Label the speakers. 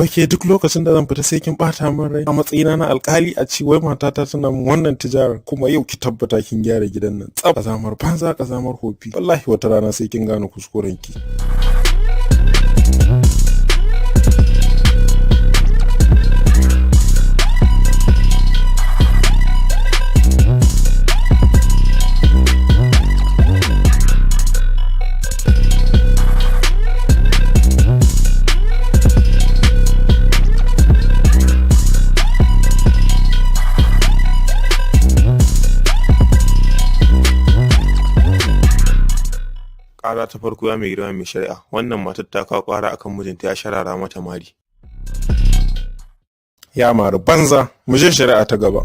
Speaker 1: Wai ke duk lokacin da zan fita sai kin bata min rai? A matsayina na alkali a ci wai matata tana min wannan tijarar, kuma yau ki tabbata kin gyara gidan nan tsaf. Kazamar banza, kazamar hofi, wallahi wata rana sai kin gane kuskuren ki.
Speaker 2: Ƙara ta farko, ya mai girma mai shari'a, wannan matar ta kawo ƙara akan mijinta ya sharara mata mari.
Speaker 1: Ya mari banza, mu je shari'a ta gaba.